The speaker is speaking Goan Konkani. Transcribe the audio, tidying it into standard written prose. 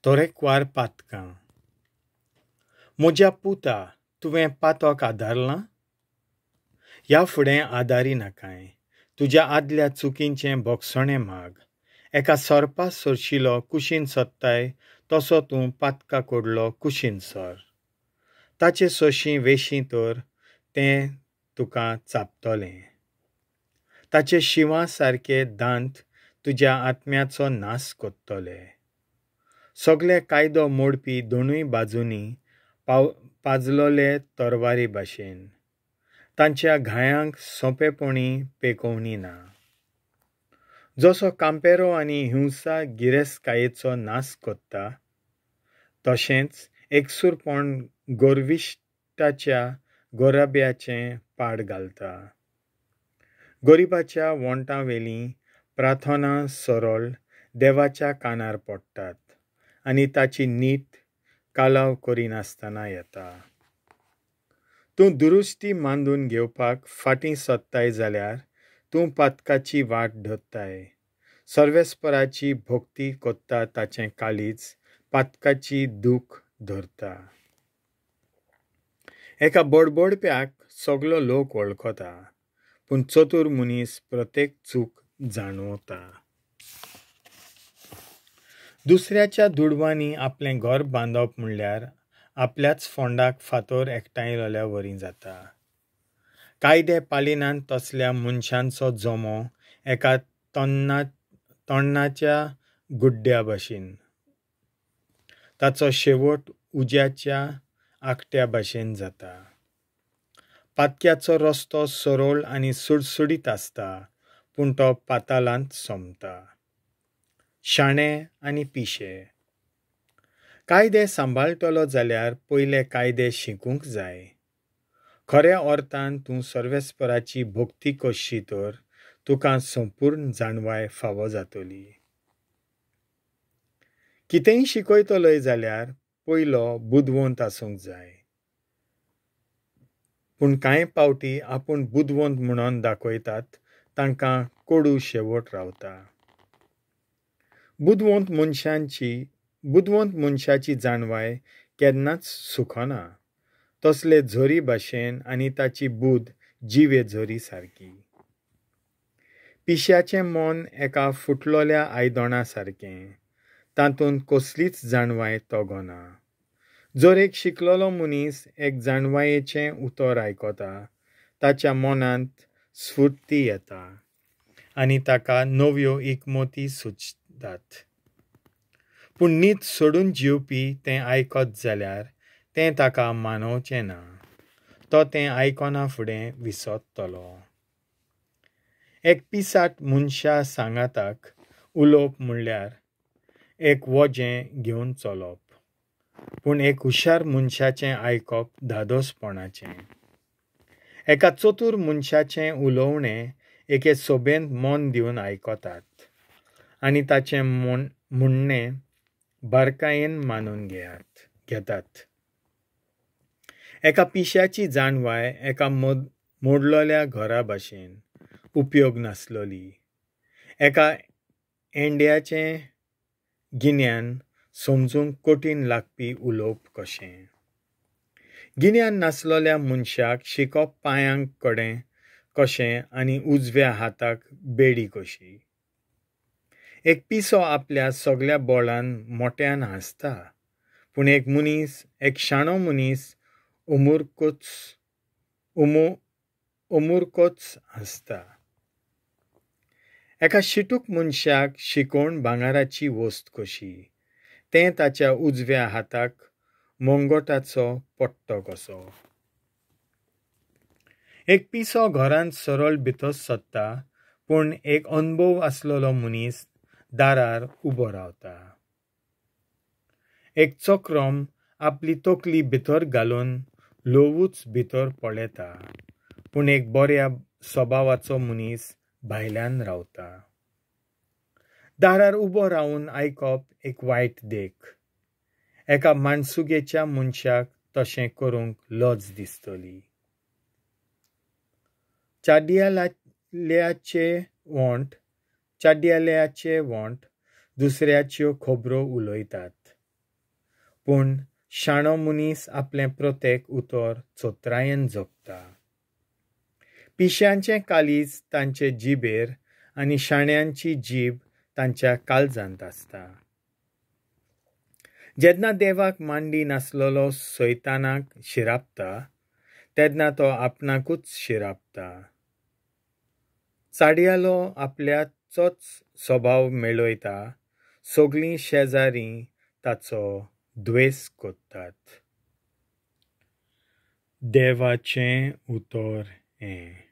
तरेकवार पातकां. म्हज्या पुता, तुवें पातक आदारलां? ह्या फुडें आदारी नाकाय. तुज्या आदल्या चुकींचें भोगसणें माग. एका सोरपा सरशिलो कुशीन सोदताय तसो तूं पातका कडलो कुशीन सर. ताचे सोशी वेशी तर तें तुका चाबतलें. ताचे शिंवा सारके दांत तुज्या आत्म्याचो नाश करतले. सगळे कायदो मोडपी दोनूय बाजूंनी पाजलोले तरवारी भाशेन. तांच्या घायांक सोंपेपणी पेकोवणी ना. जसो कांपेरो आनी हिंसा गिरेस्तकायेचो नाश करता तशेंच एकसूरपण गर्विश्टाच्या गोराब्याचें पाड घालता. गरिबाच्या वोंठावेलीं प्रार्थना सरळ देवाच्या कानार पडटात आनी ताची नीत कालाव करिनासतना येता. तूं दुरुस्ती मांदून घेवपाक फाटीं सोदताय जाल्यार तूं पातकाची वाट धरताय. सर्वेस्पराची भक्ती करता ताचें काळीज पातकाची दूख धरता. एका बडबडप्याक सगलो लोक वळखता, पूण चतूर मनीस प्रत्येक चूक जाणवता. दुसऱ्याच्या दुडवांनी आपलें घर बांदप म्हणल्यार आपल्याच फोंडाक फातर एकठांयलोल्या वरी जाता. कायदे पालिनात तसल्या मनशांचो जमो एका तोंडाच्या गुड्ड्या भाशेन. ताचो शेवट उज्याच्या आकट्या भाशेन जाता. पातक्याचो रस्तो सरळ आनी सुडसुडीत आसता, पूण तो पातालांत सोंपता. शाणे आनी पिशे. कायदे सांबाळटलो जाल्यार पयले कायदे शिकूंक जाय. खऱ्या अर्थान तूं सर्वेस्पराची भक्ती करशी तर तुका संपूर्ण जाणवाय फावो जातली. कितेंय शिकयतलोय जाल्यार पयलो बुदवंत आसूंक जाय. पूण कांय पावटी आपूण बुदवंत म्हणून दाखयतात तांकां कोडू शेवट रावता. बुदवंत मनशाची जाणवाय केन्नाच सुखना. तसले झरी भाशेन आनी ताची बुद जिवे झरी सारकी. पिश्याचें मन एका फुटलोल्या आयदोणा सारकें, तातूंत कसलीच जाणवाय तगना. जर एक शिकलोलो मनीस एक जाणवायेचें उतर आयकता ताच्या मनांत स्फूर्ती येता आनी ताका नव्यो इकमती सुचतात. पूण नीत सोडून जिवपी तें आयकत जाल्यार तें ताका मानवचें ना. तो तें आयकना फुडें विसरतलो. एक पिसाट मनशा सांगाताक उलोवप म्हणल्यार एक वजें घेवन चलप, पूण एक हुशार मनशाचें आयकप धादोसपणाचें. एका चतूर मनशाचें उलोवणें एके सोबेंत मन दिवन आयकतात आनी ताचें म्हणणें बारकायेन मानून घेतात. एका पिश्याची जाणवाय एका मोडलोल्या घरा भाशेन उपयोग नासलोली. एका एंड्याचें गिन्यान समजूंक कठीण लागपी उलोवप कशें. गिन्यान नासलोल्या मनशाक शिकप पांयांक कडेन कशें आनी उजव्या हाताक बेडी कशी. एक पिसो आपल्या सगल्या बोळान मोट्यान हांसता, पूण एक शाणो मनीस अमुरकोच हांसता. एका शिटूक मनशाक शिकोवण भांगराची वस्त कशी, तें ताच्या उजव्या हाताक मंगोटाचो पट्टो कसो. एक पिसो घरांत सरळ भितर सरता, पूण एक अणभव आसलेलो मनीस दारार उबो रावता. एक चक्रम आपली तकली भितर घालून ल्हवूच भितर पळयता, पूण एक बऱ्या स्वभावाचो मनीस भायल्यान रावता. दारार उबो रावन आयकप एक वायट देख. एका माणसुगेच्या मनशाक तशें करूंक लज दिसतली. चाड्याल्याचे वोंठ दुसऱ्याच्यो खबरो उलयतात. पूण शाणो मनीस आपलें प्रत्येक उतर चोत्रायेन जगता. पिश्यांचें कालीज तांचे जिबेर आनी शाण्यांची जीब तांच्या काळजांत आसता. जेन्ना देवाक मांडी नासलेलो सैतानाक शिरापता तेन्ना तो आपणाकूच शिरापता. चाडयालो आपल्याचोच स्वभाव मेळयता, सगळीं शेजारी ताचो द्वेस करतात. देवाचें उतर हें.